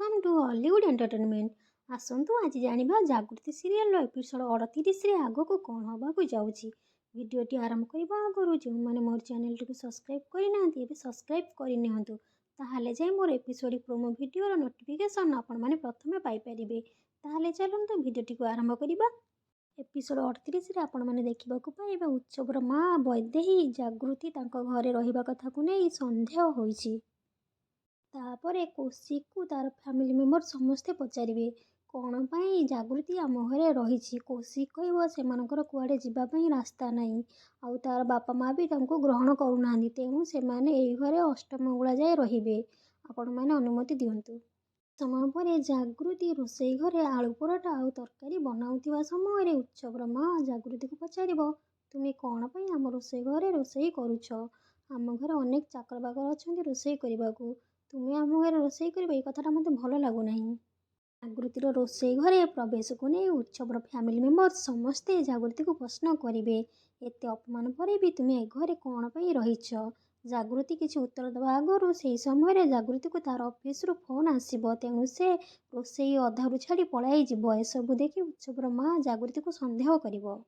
Welcome to Ollywood Entertainment. ଆସନ୍ତୁ ଆଜି ଜାଣିବା ଜାଗୃତି ସିରିଏଲର ଏପିସୋଡ଼ 38ରେ ଆଗକୁ କ'ଣ ହେବାକୁ ଯାଉଛି। ଭିଡ଼ିଓଟି ଆରମ୍ଭ କରିବା ଆଗରୁ ଯେଉଁମାନେ ମୋର ଚ୍ୟାନେଲଟିକୁ ସବସ୍କ୍ରାଇବ୍ କରିନାହାନ୍ତି, ଏବେ ସବସ୍କ୍ରାଇବ୍ କରିନିଅନ୍ତୁ। ତାହେଲେ ଯାଇ ମୋର ଏପିସୋଡ଼ ପ୍ରୋମୋ ଭିଡ଼ିଓର ନୋଟିଫିକେସନ୍ ଆପଣମାନେ ପ୍ରଥମେ ପାଇପାରିବେ। ତାହେଲେ ଚାଲନ୍ତୁ ଭିଡ଼ିଓଟିକୁ ଆରମ୍ଭ କରିବା। ଏପିସୋଡ଼ 38ରେ ଆପଣମାନେ ଦେଖିବାକୁ ପାଇବେ, ଉତ୍ସବର ମା ବୈଦେହୀ ଜାଗୃତି ତାଙ୍କ ଘରେ ରହିବା କଥାକୁ ନେଇ ସନ୍ଦେହ ହୋଇଛି। ତାପରେ କୌଶିକକୁ ତାର ଫ୍ୟାମିଲି ମେମ୍ବର ସମସ୍ତେ ପଚାରିବେ, କ'ଣ ପାଇଁ ଜାଗୃତି ଆମ ଘରେ ରହିଛି? କୌଶିକ କହିବ, ସେମାନଙ୍କର କୁଆଡ଼େ ଯିବା ପାଇଁ ରାସ୍ତା ନାହିଁ ଆଉ ତାର ବାପା ମା' ବି ତାଙ୍କୁ ଗ୍ରହଣ କରୁନାହାନ୍ତି। ତେଣୁ ସେମାନେ ଏଇ ଘରେ ଅଷ୍ଟମଙ୍ଗୁଳା ଯାଏ ରହିବେ, ଆପଣମାନେ ଅନୁମତି ଦିଅନ୍ତୁ। ସମୟ ପରେ ଜାଗୃତି ରୋଷେଇ ଘରେ ଆଳୁ ପରଟା ଆଉ ତରକାରୀ ବନାଉଥିବା ସମୟରେ ଉତ୍ସବର ମା ଜାଗୃତିକୁ ପଚାରିବ, ତୁମେ କ'ଣ ପାଇଁ ଆମ ରୋଷେଇ ଘରେ ରୋଷେଇ କରୁଛ? ଆମ ଘରେ ଅନେକ ଚାକର ବାକର ଅଛନ୍ତି ରୋଷେଇ କରିବାକୁ। ତୁମେ ଆମ ଘରେ ରୋଷେଇ କରିବ, ଏ କଥାଟା ମୋତେ ଭଲ ଲାଗୁନାହିଁ। ଜାଗୃତିର ରୋଷେଇ ଘରେ ପ୍ରବେଶକୁ ନେଇ ଉତ୍ସବର ଫ୍ୟାମିଲି ମେମ୍ବର ସମସ୍ତେ ଜାଗୃତିକୁ ପ୍ରଶ୍ନ କରିବେ, ଏତେ ଅପମାନ ପରେ ବି ତୁମେ ଏ ଘରେ କ'ଣ ପାଇଁ ରହିଛ? ଜାଗୃତି କିଛି ଉତ୍ତର ଦେବା ଆଗରୁ ସେହି ସମୟରେ ଜାଗୃତିକୁ ତାର ଅଫିସରୁ ଫୋନ୍ ଆସିବ। ତେଣୁ ସେ ରୋଷେଇ ଅଧାରୁ ଛାଡ଼ି ପଳାଇଯିବ। ଏସବୁ ଦେଖି ଉତ୍ସବର ମା ଜାଗୃତିକୁ ସନ୍ଦେହ କରିବ।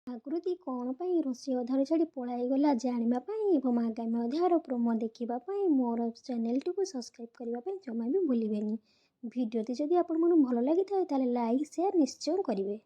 ଜାଗୃତି କ'ଣ ପାଇଁ ରୋଷେଇ ଅଧାରୁ ଛାଡ଼ି ପଳାଇଗଲା ଜାଣିବା ପାଇଁ ଏବଂ ଆଗାମୀ ଅଧ୍ୟାୟର ପ୍ରୋମୋ ଦେଖିବା ପାଇଁ ମୋର ଚ୍ୟାନେଲଟିକୁ ସବସ୍କ୍ରାଇବ୍ କରିବା ପାଇଁ ଜମା ବି ଭୁଲିବେନି। ଭିଡ଼ିଓଟି ଯଦି ଆପଣମାନଙ୍କୁ ଭଲ ଲାଗିଥାଏ, ତାହେଲେ ଲାଇକ୍, ସେୟାର ନିଶ୍ଚୟ କରିବେ।